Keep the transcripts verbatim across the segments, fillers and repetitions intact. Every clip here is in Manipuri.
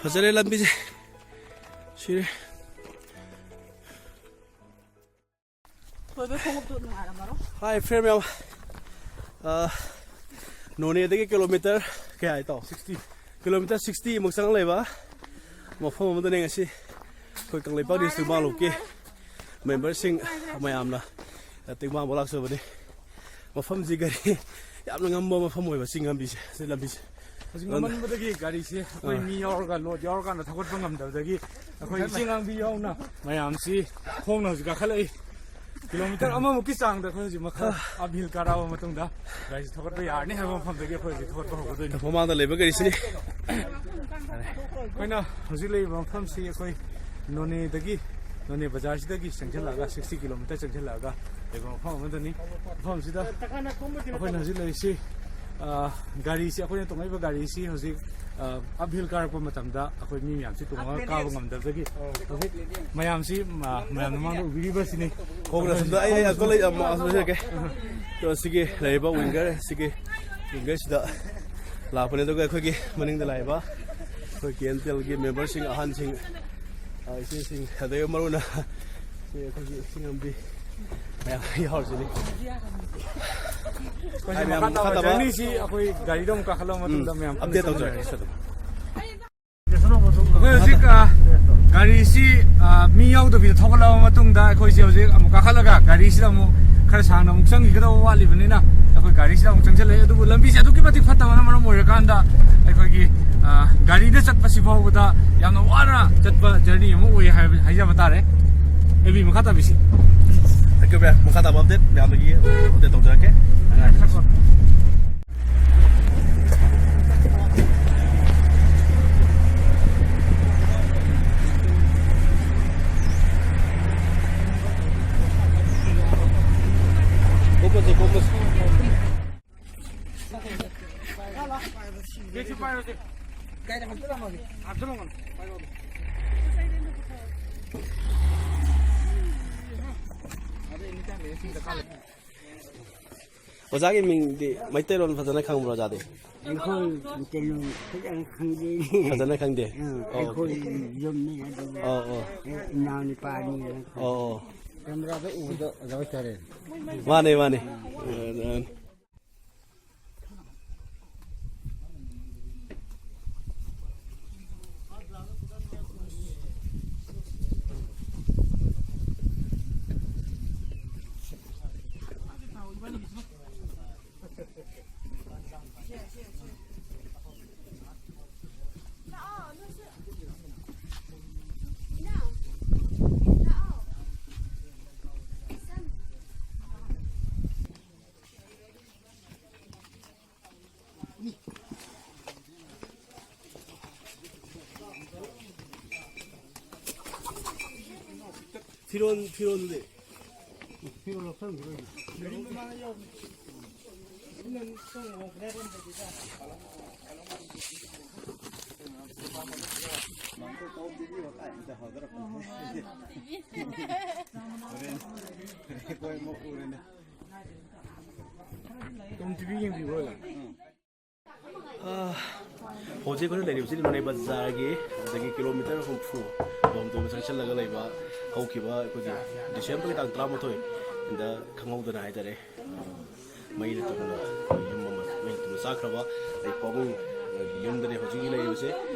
ꯐꯖꯔꯦ ꯂꯝꯕꯤꯁꯦ꯫ ꯁꯤꯔꯦ꯫ ꯊꯣꯏꯕ ꯈꯣꯡꯎꯞꯇꯨ ꯅꯨꯡꯉꯥꯏꯔꯝꯃꯔꯣꯏ꯫ ꯍꯥꯏ, ꯐ꯭ꯔꯦꯟ ꯃꯌꯥꯝ꯫ ꯑ, ꯅꯣꯅꯦꯗꯒꯤ ꯀꯤꯂꯣꯃꯤꯇꯔ ꯀꯌꯥ ꯍꯥꯏ ꯇꯥꯎ? ꯁꯤꯛꯁꯇꯤ꯫ ꯀꯤꯂꯣꯃꯤꯇꯔ ꯁꯤꯛꯁꯇꯤ ꯃꯨꯛ ꯆꯪ ꯂꯩꯕ ꯃꯐꯝ ꯑꯃꯗꯅꯦ ꯉꯁꯤ ꯑꯩꯈꯣꯏ ꯀꯪꯂꯩꯄꯥꯛ ꯗꯤꯁꯇ꯭ꯔꯤꯛ ꯃꯥꯂꯣꯝꯒꯤ ꯃꯦꯝꯕꯔꯁꯤꯡ ꯃꯌꯥꯝꯅ ꯇꯦꯡꯕꯥꯡꯕ ꯂꯥꯛꯆꯕꯅꯤ꯫ ꯃꯐꯝꯁꯤ ꯒꯥꯔꯤ ꯌꯥꯝꯅ ꯉꯝꯕ ꯃꯐꯝ ꯑꯣꯏꯕ, ꯆꯤꯡ ꯂꯝꯕꯤꯁꯦ, ꯁꯤ ꯂꯝꯕꯤꯁꯦ꯫ ꯍꯧꯖꯤꯛ ꯑꯗꯨꯅ ꯉꯝꯃꯟꯕꯗꯒꯤ ꯒꯥꯔꯤꯁꯦ ꯑꯩꯈꯣꯏ ꯑꯥ꯫ ꯃꯤ ꯌꯥꯎꯔꯒ, ꯂꯣꯗ ꯌꯥꯎꯔꯀꯥꯟꯗ ꯊꯧꯒꯠꯄ ꯉꯝꯗꯕꯗꯒꯤ ꯑꯩꯈꯣꯏ ꯏꯆꯦ ꯉꯥꯡꯕꯤ ꯌꯥꯎꯅ ꯃꯌꯥꯝꯁꯤ ꯈꯣꯡꯅ ꯍꯧꯖꯤꯛ ꯀꯥꯈꯠꯂꯛꯏ꯫ ꯀꯤꯂꯣꯃꯤꯇꯔ ꯑꯃꯃꯨꯛꯀꯤ ꯆꯥꯡꯗ ꯑꯩꯈꯣꯏ ꯍꯧꯖꯤꯛ ꯃꯈꯥ ꯑꯞꯍꯤꯜ ꯀꯥꯔꯛꯑꯕ ꯃꯇꯨꯡꯗ ꯒꯥꯔꯤꯁꯤ ꯊꯧꯒꯠꯄ ꯌꯥꯔꯅꯤ ꯍꯥꯏꯕ ꯃꯐꯝꯗꯒꯤ ꯑꯩꯈꯣꯏ ꯍꯧꯖꯤꯛ ꯊꯧꯒꯠꯄ ꯍꯧꯒꯗꯣꯏꯅꯤ꯫ ꯃꯃꯥꯡꯗ ꯂꯩꯕ ꯒꯥꯔꯤꯁꯤꯅꯤ꯫ ꯑꯩꯈꯣꯏꯅ ꯍꯧꯖꯤꯛ ꯂꯩꯔꯤꯕ ꯃꯐꯝꯁꯤ ꯑꯩꯈꯣꯏ ꯅꯣꯅꯦꯗꯒꯤ, ꯅꯣꯅꯦ ꯕꯖꯥꯔꯁꯤꯗꯒꯤ ꯆꯪꯁꯤꯜꯂꯛꯑꯒ, ꯁꯤꯛꯁꯇꯤ ꯀꯤꯂꯣꯃꯤꯇꯔ ꯆꯪꯁꯤꯜꯂꯛꯑꯒ ꯂꯩꯕ ꯃꯐꯝ ꯑꯃꯗꯅꯤ꯫ ꯃꯐꯝꯁꯤꯗ ꯑꯩꯈꯣꯏꯅ ꯍꯧꯖꯤꯛ ꯂꯩꯔꯤꯁꯤ, ꯑ, ꯒꯥꯔꯤꯁꯤ, ꯑꯩꯈꯣꯏꯅ ꯇꯣꯡꯉꯛꯏꯕ ꯒꯥꯔꯤꯁꯤ ꯍꯧꯖꯤꯛ, ꯑ, ꯑꯞꯍꯤꯜ ꯀꯥꯔꯛꯄ ꯃꯇꯝꯗ ꯑꯩꯈꯣꯏ ꯃꯤ ꯃꯌꯥꯝꯁꯤ ꯇꯣꯡꯉꯒ ꯀꯥꯕ ꯉꯝꯗꯕꯗꯒꯤ ꯍꯧꯖꯤꯛ ꯃꯌꯥꯝꯁꯤ, ꯑ, ꯃꯌꯥꯝꯅ ꯃꯃꯥꯡꯗ ꯎꯕꯤꯔꯤꯕꯁꯤꯅꯤ꯫ ꯈꯣꯡꯅ ꯁꯨꯝꯗ ꯑꯩ ꯑꯩ ꯑꯩꯈꯣꯏ ꯂꯩ-, ꯑꯃ ꯑꯃ ꯍꯥꯏꯖꯔꯛꯀꯦ꯫ ꯑꯗꯣ ꯁꯤꯒꯤ ꯂꯩꯔꯤꯕ ꯋꯤꯡꯒꯔ, ꯁꯤꯒꯤ ꯋꯤꯡꯒꯔꯁꯤꯗ ꯂꯥꯛꯄꯅꯦ꯫ ꯑꯗꯨꯒ ꯑꯩꯈꯣꯏꯒꯤ ꯃꯅꯤꯡꯗ ꯂꯥꯛꯏꯕ ꯑꯩꯈꯣꯏ ꯀꯦ ꯑꯦꯟ ꯇꯤ ꯑꯦꯜꯒꯤ ꯃꯦꯝꯕꯔꯁꯤꯡ, ꯑꯍꯟꯁꯤꯡ, ꯑ, ꯏꯆꯦꯁꯤꯡ, ꯑꯗꯒꯤ ꯃꯔꯨ ꯑꯣꯏꯅ ꯁꯤ ꯑꯩꯈꯣꯏꯒꯤ ꯏꯁꯤꯡ ꯂꯝꯕꯤ ꯃꯌꯥꯝ ꯌꯥꯎꯔꯤꯁꯤꯅꯤ꯫ ꯑꯩꯈꯣꯏꯁꯦ ꯍꯥꯏ, ꯃꯌꯥꯝ ꯃꯈꯥ ꯇꯥꯕ ꯃꯈꯥ ꯇꯥꯕ꯫ ꯖꯔꯅꯤꯁꯤ ꯑꯩꯈꯣꯏ ꯒꯥꯔꯤꯗ ꯑꯃꯨꯛ ꯀꯥꯈꯠꯂꯕ ꯃꯇꯨꯡꯗ ꯎꯝ, ꯃꯌꯥꯝ ꯄꯨꯟꯅ ꯑꯞꯗꯦꯠ ꯇꯧꯖꯔꯛꯀꯦ ꯆꯠꯃꯤꯟꯅꯔꯁꯤ꯫ ꯑꯗꯨꯝ꯫ ꯑꯩꯈꯣꯏ ꯍꯧꯖꯤꯛ, ꯑ, ꯒꯥꯔꯤꯁꯤ, ꯑ, ꯃꯤ ꯌꯥꯎꯗꯕꯤꯗ ꯊꯧꯒꯠꯂꯕ ꯃꯇꯨꯡꯗ ꯑꯩꯈꯣꯏꯁꯦ ꯍꯧꯖꯤꯛ ꯑꯃꯨꯛ ꯀꯥꯈꯠꯂꯒ ꯒꯥꯔꯤꯁꯤꯗ ꯑꯃꯨꯛ ꯈꯔ ꯁꯥꯡꯅ ꯑꯃꯨꯛ ꯆꯪꯈꯤꯒꯗꯧꯕ ꯋꯥꯠꯂꯤꯕꯅꯤꯅ ꯑꯩꯈꯣꯏ ꯒꯥꯔꯤꯁꯤꯗ ꯑꯃꯨꯛ ꯆꯪꯁꯤꯜꯂꯛꯑꯦ꯫ ꯑꯗꯨꯕꯨ ꯂꯝꯕꯤꯁꯦ ꯑꯗꯨꯛꯀꯤ ꯃꯇꯤꯛ ꯐꯠꯇꯕꯅ ꯃꯔꯝ ꯑꯣꯏꯔꯀꯥꯟꯗ ꯑꯩꯈꯣꯏꯒꯤ, ꯑ, ꯒꯥꯔꯤꯗ ꯆꯠꯄꯁꯤ ꯐꯥꯎꯕꯗ ꯌꯥꯝꯅ ꯋꯥꯅ ꯆꯠꯄ ꯖꯔꯅꯤ ꯑꯃ ꯑꯣꯏ ꯍꯥꯏꯕ, ꯍꯥꯏꯖꯕ ꯇꯥꯔꯦ꯫ ꯑꯦꯕꯤ, ꯃꯈꯥ ꯇꯥꯕꯤꯁꯤ꯫ Thank you, ꯃꯌꯥꯝ꯫ ꯃꯈꯥ ꯇꯥꯕ ꯑꯞꯗꯦꯠ ꯃꯌꯥꯝꯗꯒꯤ ꯑꯞꯗꯦꯠ ꯇꯧꯖꯔꯛꯀꯦ꯫ ꯀꯨꯝꯃꯁꯤ, ꯀꯨꯝꯃꯁꯤ꯫ ꯕꯦꯒꯁꯨ ꯄꯥꯏꯔꯣꯁꯦ꯫ ꯍꯥꯞꯆꯜꯂꯝꯒꯅꯨ꯫ ꯄꯥꯏꯔꯣ꯫ ꯑꯗꯩ ꯑꯦꯅꯤ ꯇꯥꯏꯝ ꯁꯤꯗ ꯀꯥꯜꯂꯦ꯫ ꯑꯣꯖꯥꯒꯤ ꯃꯤꯡꯗꯤ ꯃꯩꯇꯩꯂꯣꯟ ꯐꯖꯅ ꯈꯪꯕ꯭ꯔꯣ ꯑꯣꯖꯥꯗꯤ? ꯑꯩꯈꯣꯏ ꯃꯩꯇꯩꯂꯣꯟ ꯐꯖꯅ ꯈꯪꯗꯦ꯫ ꯐꯖꯅ ꯈꯪꯗꯦ? ꯑꯥ, ꯑꯣ, ꯑꯩꯈꯣꯏ ꯌꯨꯝꯅꯤ ꯑꯗꯨꯒ ꯑꯣ, ꯑꯣ꯫ ꯑꯦ, ꯏꯅꯥꯎꯅꯨꯄꯥ ꯑꯅꯤ꯫ ꯑꯣ, ꯑꯣ꯫ ꯀꯦꯃꯦꯔꯥꯗ ꯎꯕꯗ ꯑꯣꯖꯥ ꯍꯣꯏ ꯇꯥꯔꯦ꯫ ꯃꯥꯅꯦ, ꯃꯥꯅꯦ꯫ ꯑ, ꯑ꯫ ꯐꯤꯔꯣꯟ, ꯐꯤꯔꯣꯟꯗꯤ? ꯐꯤꯔꯣꯟ ꯂꯧꯁꯟꯈꯤꯔꯣꯏ꯫ ꯇꯣꯝ ꯇꯤꯚꯤ ꯌꯦꯡꯕꯤꯕ꯭ꯔꯣ, ꯑꯣꯖꯥ? ꯑꯥ, ꯍꯧꯖꯤꯛ ꯑꯩꯈꯣꯏꯅ ꯂꯩꯔꯤꯕꯁꯤ ꯅꯣꯅꯦ ꯕꯖꯥꯔꯒꯤ ꯑꯗꯒꯤ ꯀꯤꯂꯣꯃꯤꯇꯔ ꯍꯨꯝꯐꯨ ꯂꯣꯝꯗ ꯆꯪꯁꯤꯜꯂꯒ ꯂꯩꯕ ꯍꯧꯈꯤꯕ ꯑꯩꯈꯣꯏꯒꯤ ꯗꯤꯁꯦꯝꯕꯔꯒꯤ ꯇꯥꯡ ꯇꯔꯥꯃꯥꯊꯣꯏꯗ ꯈꯪꯍꯧꯗꯅ ꯍꯥꯏꯇꯥꯔꯦ, ꯑꯥ, ꯃꯩꯅ ꯇꯧꯗꯨꯅ ꯌꯨꯝ ꯑꯃ ꯃꯩꯅ ꯇꯧꯗꯨꯅ ꯆꯥꯛꯈ꯭ꯔꯕ ꯑꯩ ꯄꯥꯕꯨꯡ ꯌꯨꯝꯗꯅꯦ ꯍꯧꯖꯤꯛ ꯂꯩꯔꯤꯕꯁꯦ꯫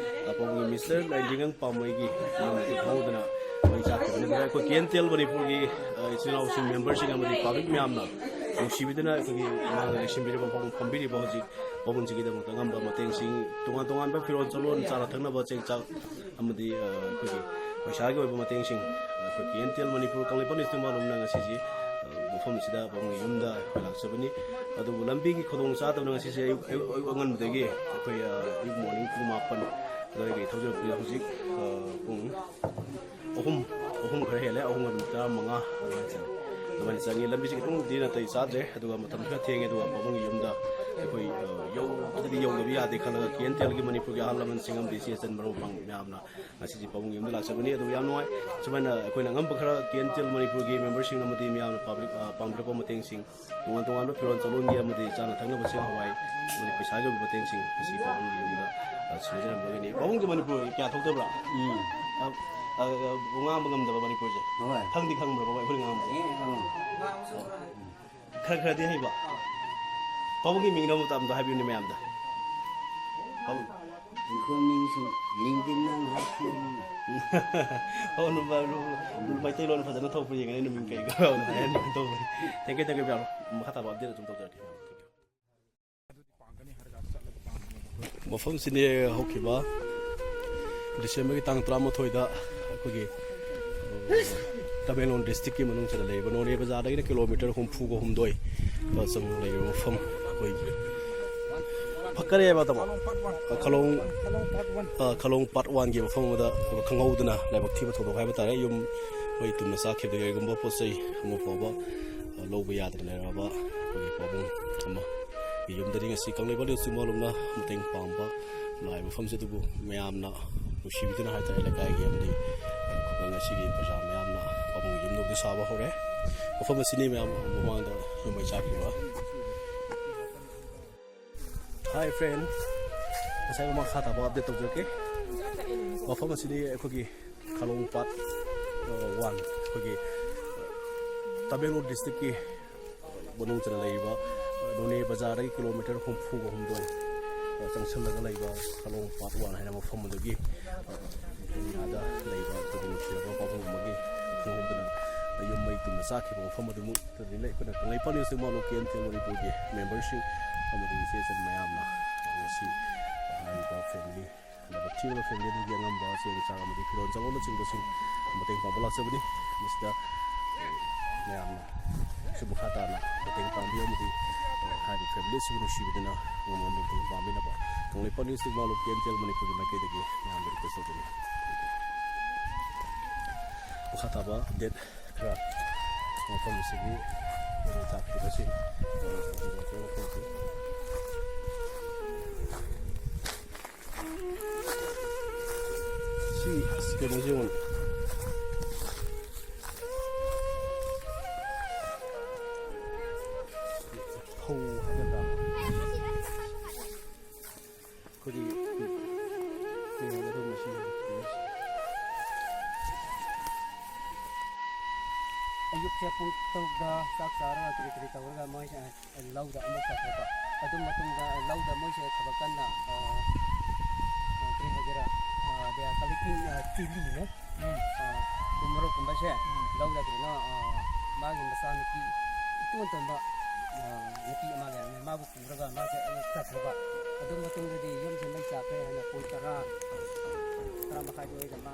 ꯑꯥ, ꯄꯥꯕꯨꯡꯒꯤ ꯃꯤꯁꯇꯔ ꯂꯥꯏꯅꯤꯡꯉꯪ ꯄꯥꯝꯃꯩꯒꯤ ꯌꯨꯝꯗ ꯈꯪꯍꯧꯗꯅ ꯃꯩ ꯆꯥꯛꯈꯤꯕꯅꯤꯅ ꯑꯩꯈꯣꯏ ꯀꯦ ꯑꯦꯟ ꯇꯤ ꯑꯦꯜ ꯃꯅꯤꯄꯨꯔꯒꯤ, ꯑꯥ, ꯏꯆꯤꯜ ꯏꯅꯥꯎꯁꯤꯡ, ꯃꯦꯝꯕꯔꯁꯤꯡ ꯑꯃꯗꯤ ꯄꯥꯕ꯭ꯂꯤꯛ ꯃꯌꯥꯝꯅ ꯅꯨꯡꯁꯤꯕꯤꯗꯨꯅ ꯑꯩꯈꯣꯏꯒꯤ ꯃꯥꯡꯗ ꯂꯩꯁꯤꯟꯕꯤꯔꯤꯕ ꯄꯥꯕꯨꯡ ꯐꯝꯕꯤꯔꯤꯕ ꯍꯧꯖꯤꯛ ꯄꯥꯕꯨꯡꯁꯤꯒꯤꯗꯃꯛꯇ ꯑꯉꯝꯕ ꯃꯇꯦꯡꯁꯤꯡ, ꯇꯣꯉꯥꯟ ꯇꯣꯉꯥꯟꯕ ꯐꯤꯔꯣꯜ ꯆꯥꯔꯣꯟ, ꯆꯥꯅ ꯊꯛꯅꯕ, ꯆꯦꯡ ꯆꯥꯛ ꯑꯃꯗꯤ, ꯑ, ꯑꯩꯈꯣꯏꯒꯤ ꯄꯩꯁꯥꯒꯤ ꯑꯣꯏꯕ ꯃꯇꯦꯡꯁꯤꯡ, ꯑ, ꯑꯩꯈꯣꯏ K N T L Manipur Kangleipak news ꯇꯨꯃꯥꯂꯣꯝꯅ ꯉꯁꯤꯁꯤ, ꯑ, ꯃꯐꯝꯁꯤꯗ ꯄꯥꯕꯨꯡꯒꯤ ꯌꯨꯝꯗ ꯑꯩꯈꯣꯏ ꯂꯥꯛꯆꯕꯅꯤ꯫ ꯑꯗꯨꯕꯨ ꯂꯝꯕꯤꯒꯤ ꯈꯨꯗꯣꯡ ꯆꯥꯗꯕꯅ ꯉꯁꯤꯁꯦ ꯑꯌꯨꯛ, ꯑꯌꯨꯛ, ꯑꯌꯨꯛ ꯑꯉꯟꯕꯗꯒꯤ ꯑꯩꯈꯣꯏ, ꯑ, ꯑꯌꯨꯛ ꯃꯣꯔꯅꯤꯡ ꯄꯨꯡ ꯃꯥꯄꯟ ꯑꯗꯨꯋꯥꯏꯗꯒꯤ ꯊꯧꯖꯔꯛꯄꯅ ꯍꯧꯖꯤꯛ, ꯑ, ꯄꯨꯡ ꯑꯍꯨꯝ, ꯑꯍꯨꯝ ꯈꯔ ꯍꯦꯜꯂꯦ, ꯑꯍꯨꯝꯒ ꯃꯤꯅꯤꯠ ꯇꯔꯥꯃꯉꯥ ꯑꯗꯨꯃꯥꯏꯅ ꯆꯪꯉꯦ꯫ ꯑꯗꯨꯃꯥꯏꯅ ꯆꯪꯉꯤ꯫ ꯂꯝꯕꯤꯁꯦ ꯈꯤꯇꯪꯗꯤ ꯅꯥꯇꯩ ꯆꯥꯗ꯭ꯔꯦ, ꯑꯗꯨꯒ ꯃꯇꯝ ꯈꯔ ꯊꯦꯡꯉꯦ, ꯑꯗꯨꯒ ꯄꯥꯕꯨꯡꯒꯤ ꯌꯨꯝꯗ ꯑꯩꯈꯣꯏ, ꯑ, ꯌꯧꯗ꯭ꯔꯗꯤ ꯌꯧꯗꯕ ꯌꯥꯗꯦ ꯈꯜꯂꯒ ꯀꯦ ꯑꯦꯟ ꯇꯤ ꯑꯦꯜꯒꯤ ꯃꯅꯤꯄꯨꯔꯒꯤ ꯑꯍꯜ ꯂꯃꯟꯁꯤꯡ ꯑꯃꯗꯤ ꯏꯆꯦ ꯏꯆꯟ ꯃꯔꯨꯞ ꯃꯄꯥꯡ ꯃꯌꯥꯝꯅ ꯉꯁꯤꯁꯦ ꯄꯥꯕꯨꯡꯒꯤ ꯌꯨꯝꯗ ꯂꯥꯛꯆꯕꯅꯤ꯫ ꯑꯗꯨ ꯌꯥꯝ ꯅꯨꯡꯉꯥꯏ꯫ ꯁꯨꯃꯥꯏꯅ ꯑꯩꯈꯣꯏꯅ ꯑꯉꯝꯕ ꯈꯔ ꯀꯦ ꯑꯦꯟ ꯇꯤ ꯑꯦꯜ ꯃꯅꯤꯄꯨꯔꯒꯤ ꯃꯦꯝꯕꯔꯁꯤꯡ ꯑꯃꯗꯤ ꯃꯌꯥꯝꯅ ꯄꯥꯕ꯭ꯂꯤꯛ, ꯑ, ꯄꯥꯡꯕꯤꯔꯛꯄ ꯃꯇꯦꯡꯁꯤꯡ, ꯇꯣꯉꯥꯟ ꯇꯣꯉꯥꯟꯕ ꯐꯤꯔꯣꯜ ꯆꯥꯂꯣꯟꯒꯤ ꯑꯃꯗꯤ ꯆꯥꯅ ꯊꯛꯅꯕ ꯆꯦꯡ ꯍꯋꯥꯏ ꯑꯃꯗꯤ ꯄꯩꯁꯥꯒꯤ ꯑꯣꯏꯕ ꯃꯇꯦꯡꯁꯤꯡ ꯑꯁꯤ ꯄꯥꯕꯨꯡꯒꯤ ꯌꯨꯝꯗ, ꯑ, ꯁꯤꯟꯅꯖꯔꯝꯕꯒꯤꯅꯤ꯫ ꯄꯥꯕꯨꯡꯒꯤ ꯃꯅꯤꯄꯨꯔ ꯀꯌꯥ ꯊꯣꯛꯇꯕ꯭ꯔꯥ? ꯎꯝ꯫ ꯑ, ꯑ, ꯑ, ꯉꯥꯡꯕ ꯉꯝꯗꯕ ꯃꯅꯤꯄꯨꯔꯁꯦ? ꯍꯣꯏ꯫ ꯈꯪꯗꯤ ꯈꯪꯕ꯭ꯔꯥ ꯕꯕꯥ ꯑꯩꯈꯣꯏꯅ ꯉꯥꯡꯕꯁꯦ? ꯑꯦ, ꯈꯪꯉꯦ꯫ ꯈꯔ ꯈꯔꯗꯤ ꯍꯩꯕ꯫ ꯄꯥꯕꯨꯡꯒꯤ ꯃꯤꯡꯗꯣ ꯑꯃꯨꯛꯇ, ꯑꯝꯇ ꯍꯥꯏꯕꯤꯌꯨꯅꯦ ꯃꯌꯥꯝꯗ꯫ ꯄꯥꯕꯨꯡ꯫ ꯑꯩꯈꯣꯏ ꯃꯤꯡꯁꯨ ꯂꯤꯡꯗꯤꯟ ꯅꯪ ꯍꯥꯏꯈꯤꯕꯅꯤ꯫ ꯑꯣ, ꯅꯨꯄꯥ-, ꯃꯩꯇꯩꯂꯣꯟ ꯐꯖꯅ ꯊꯣꯛꯄ ꯌꯦꯡꯉꯅꯤ, ꯅꯨꯃꯤꯡ ꯀꯩ ꯀꯧꯕꯅꯣ ꯍꯥꯏꯔꯅꯤ ꯇꯧꯕꯅꯤ꯫ Thank you, thank you, ꯃꯌꯥꯝ꯫ ꯃꯈꯥ ꯇꯥꯕ update ꯑꯗꯨꯝ ꯇꯧꯖꯔꯛꯀꯦ꯫ ꯃꯐꯝꯁꯤꯅꯤ ꯍꯧꯈꯤꯕ ꯗꯤꯁꯦꯝꯕꯔꯒꯤ ꯇꯥꯡ ꯇꯔꯥꯃꯥꯊꯣꯏꯗ ꯑꯩꯈꯣꯏꯒꯤ, ꯑ, ꯇꯃꯦꯡꯂꯣꯡ ꯗꯤꯁꯇ꯭ꯔꯤꯛꯀꯤ ꯃꯅꯨꯡꯁꯤꯗ ꯂꯩꯔꯤꯕ ꯅꯣꯅꯦ ꯕꯖꯥꯔꯗꯒꯤꯅ ꯀꯤꯂꯣꯃꯤꯇꯔ ꯍꯨꯝꯐꯨꯒ ꯍꯨꯝꯗꯣꯏ ꯆꯪꯅ ꯂꯩꯔꯤꯕ ꯃꯐꯝ ꯑꯩꯈꯣꯏ ꯐꯛꯀꯔꯦ ꯍꯥꯏꯕ ꯇꯥꯃꯣ? ꯑ, ꯈꯂꯣꯡ, ꯑ, ꯈꯂꯣꯡ ꯄꯥꯔꯠ ꯋꯥꯟꯒꯤ ꯃꯐꯝ ꯑꯃꯗ ꯈꯪꯍꯧꯗꯅ ꯂꯥꯏꯕꯛ ꯊꯤꯕ ꯊꯧꯗꯣꯛ ꯍꯥꯏꯕ ꯇꯥꯔꯦ꯫ ꯌꯨꯝ ꯃꯩ ꯇꯨꯝꯅ ꯆꯥꯈꯤꯕꯗꯒꯤ ꯀꯔꯤꯒꯨꯝꯕ ꯄꯣꯠ ꯆꯩ ꯑꯃ ꯐꯥꯎꯕ, ꯑ, ꯂꯧꯕ ꯌꯥꯗꯅ ꯂꯩꯔꯕ ꯑꯩꯈꯣꯏꯒꯤ ꯄꯥꯕꯨꯡ ꯑꯃ ꯌꯨꯝꯗꯗꯤ ꯉꯁꯤ ꯀꯪꯂꯩꯄꯥꯛ ꯅ꯭ꯌꯨꯁ ꯆꯤꯡꯃꯥꯂꯣꯝꯅ ꯃꯇꯦꯡ ꯄꯥꯡꯕ ꯂꯥꯛꯏ꯫ ꯃꯐꯝꯁꯤ ꯑꯗꯨꯕꯨ ꯃꯌꯥꯝꯅ ꯅꯨꯡꯁꯤꯕꯤꯗꯨꯅ ꯍꯥꯏꯇꯥꯔꯦ, ꯂꯩꯀꯥꯏꯒꯤ ꯑꯃꯗꯤ ꯈꯨꯡꯒꯪ ꯑꯁꯤꯒꯤ ꯄ꯭ꯔꯖꯥ ꯃꯌꯥꯝꯅ ꯄꯥꯕꯨꯡꯒꯤ ꯌꯨꯝꯗꯕꯨꯗꯤ ꯁꯥꯕ ꯍꯧꯔꯦ꯫ ꯃꯐꯝ ꯑꯁꯤꯅꯤ ꯃꯌꯥꯝ ꯃꯃꯥꯡꯗ ꯌꯨꯝ ꯃꯩ ꯆꯥꯛꯈꯤꯕ꯫ Hi friend, ꯉꯁꯥꯏ ꯃꯈꯥ ꯇꯥꯕ update ꯇꯧꯖꯔꯛꯀꯦ꯫ ꯃꯐꯝ ꯑꯁꯤꯗꯤ ꯑꯩꯈꯣꯏꯒꯤ ꯈꯂꯣꯡ ꯄꯥꯔꯠ, ꯑ, ꯋꯥꯟ, ꯑꯩꯈꯣꯏꯒꯤ, ꯑ, ꯇꯃꯦꯡꯂꯣꯡ ꯗꯤꯁꯇ꯭ꯔꯤꯛꯀꯤ ꯃꯅꯨꯡ ꯆꯟꯅ ꯂꯩꯔꯤꯕ, ꯑ, ꯅꯣꯅꯦ ꯕꯖꯥꯔꯗꯒꯤ ꯀꯤꯂꯣꯃꯤꯇꯔ ꯍꯨꯝꯐꯨꯒ ꯍꯨꯝꯗꯣꯏ, ꯑ, ꯆꯪꯁꯤꯜꯂꯒ ꯂꯩꯕ ꯈꯂꯣꯡ ꯄꯥꯔꯠ ꯋꯥꯟ ꯍꯥꯏꯅ ꯃꯐꯝ ꯑꯗꯨꯒꯤ, ꯑ, ꯑꯦꯔꯤꯌꯥꯗ ꯂꯩꯕ ꯑꯩꯈꯣꯏꯒꯤ ꯅꯨꯡꯁꯤꯔꯕ ꯄꯥꯕꯨꯡ ꯑꯃꯒꯤ ꯈꯪꯍꯧꯗꯅ ꯌꯨꯝ ꯃꯩ ꯇꯨꯝꯅ ꯆꯥꯛꯈꯤꯕ ꯃꯐꯝ ꯑꯗꯨꯃꯛꯇꯅꯤꯅ ꯑꯩꯈꯣꯏꯅ ꯀꯪꯂꯩꯄꯥꯛ ꯅ꯭ꯌꯨꯁ ꯆꯤꯡꯃꯥꯂꯣꯝ ꯀꯦ ꯑꯦꯟ ꯇꯤ ꯑꯦꯜ ꯃꯅꯤꯄꯨꯔꯒꯤ ꯃꯦꯝꯕꯔꯁꯤꯡ ꯑꯃꯗꯤ ꯏꯆꯦ ꯏꯆꯟ ꯃꯌꯥꯝꯅ ꯉꯁꯤ ꯍꯥꯏꯔꯤꯕ ꯐꯦꯃꯤꯂꯤ, ꯂꯥꯏꯕꯛ ꯊꯤꯔꯕ ꯐꯦꯃꯤꯂꯤ ꯑꯗꯨꯒꯤ ꯑꯉꯝꯕ ꯆꯦꯡ ꯆꯥꯛ ꯑꯃꯗꯤ ꯐꯤꯔꯣꯜ ꯆꯥꯔꯣꯟꯅꯆꯤꯡꯕꯁꯤꯡ ꯃꯇꯦꯡ ꯄꯥꯡꯕ ꯂꯥꯛꯆꯕꯅꯤ꯫ ꯃꯁꯤꯗ ꯃꯌꯥꯝꯅ ꯁꯨꯝ ꯃꯈꯥ ꯇꯥꯅ ꯃꯇꯦꯡ ꯄꯥꯡꯕꯤꯌꯨ ꯑꯃꯗꯤ ꯍꯥꯏꯔꯤꯕ ꯐꯦꯃꯤꯂꯤ ꯑꯁꯤꯕꯨ ꯅꯨꯡꯁꯤꯕꯤꯗꯨꯅ ꯑꯉꯝꯕ ꯃꯇꯦꯡ ꯄꯥꯡꯕꯤꯅꯕ ꯀꯪꯂꯩꯄꯥꯛ ꯅ꯭ꯌꯨꯁ ꯆꯤꯡꯃꯥꯂꯣꯝ ꯀꯦ ꯑꯦꯟ ꯇꯤ ꯑꯦꯜ ꯃꯅꯤꯄꯨꯔꯒꯤ ꯃꯥꯏꯀꯩꯗꯒꯤ ꯃꯌꯥꯝꯗ ꯔꯤꯀ꯭ꯋꯦꯁ ꯇꯧꯖꯔꯤ꯫ ꯃꯈꯥ ꯇꯥꯕ ꯑꯞꯗꯦꯠ ꯈꯔ ꯃꯐꯝ ꯑꯁꯤꯒꯤ ꯈꯨꯗꯣꯡ ꯆꯥꯈꯤꯕꯁꯤꯡ, ꯑ, ꯃꯐꯝ ꯑꯁꯤ ꯁꯤ ꯑꯁ ꯀꯩꯅꯣꯁꯦ ꯌꯦꯡꯉꯣ꯫ ꯐꯧ ꯍꯥꯏꯒꯗ꯭ꯔꯥ? ꯑꯩꯈꯣꯏꯒꯤ ꯀꯩ ꯍꯥꯏꯒꯗ꯭ꯔꯥ ꯃꯁꯤ? ꯑꯌꯨꯛꯁꯦ ꯄꯨꯡ ꯇꯔꯨꯛꯇ ꯆꯥꯛ ꯆꯥꯔꯒ ꯀꯔꯤ ꯀꯔꯤ ꯇꯧꯔꯒ ꯃꯣꯏꯁꯦ ꯂꯧꯗ ꯑꯃꯨꯛ ꯆꯠꯈ꯭ꯔꯕ꯫ ꯑꯗꯨ ꯃꯇꯨꯡꯗ ꯂꯧꯗ ꯃꯣꯏꯁꯦ ꯊꯕꯛ ꯀꯟꯅ, ꯑ, ꯑ, ꯀꯔꯤ ꯍꯥꯏꯒꯦꯔꯥ, ꯑ, they are collecting, ꯑ, chilli ꯅꯦ꯫ ꯎꯝ꯫ ꯑ, ꯎ ꯃꯣꯔꯣꯛꯀꯨꯝꯕꯁꯦ ꯎꯝ꯫ ꯂꯧꯗ ꯀꯩꯅꯣ, ꯑ, ꯃꯥꯒꯤ ꯃꯆꯥꯅꯨꯄꯤ ꯏꯇꯣꯟ ꯇꯣꯟꯕ, ꯑ, ꯅꯨꯄꯤ ꯑꯃ ꯂꯩꯔꯝꯃꯦ꯫ ꯃꯥꯕꯨ ꯄꯨꯔꯒ ꯃꯥꯁꯦ ꯑꯃꯨꯛ ꯆꯠꯈ꯭ꯔꯕ꯫ ꯑꯗꯨ ꯃꯇꯨꯡꯗꯗꯤ ꯌꯨꯝꯁꯦ ꯃꯩ ꯆꯥꯛꯈ꯭ꯔꯦ ꯍꯥꯏꯅ ꯄꯨꯡ ꯇꯔꯥ, ꯇꯔꯥ ꯃꯈꯥꯏ ꯑꯗꯨꯋꯥꯏꯗ ꯃꯥ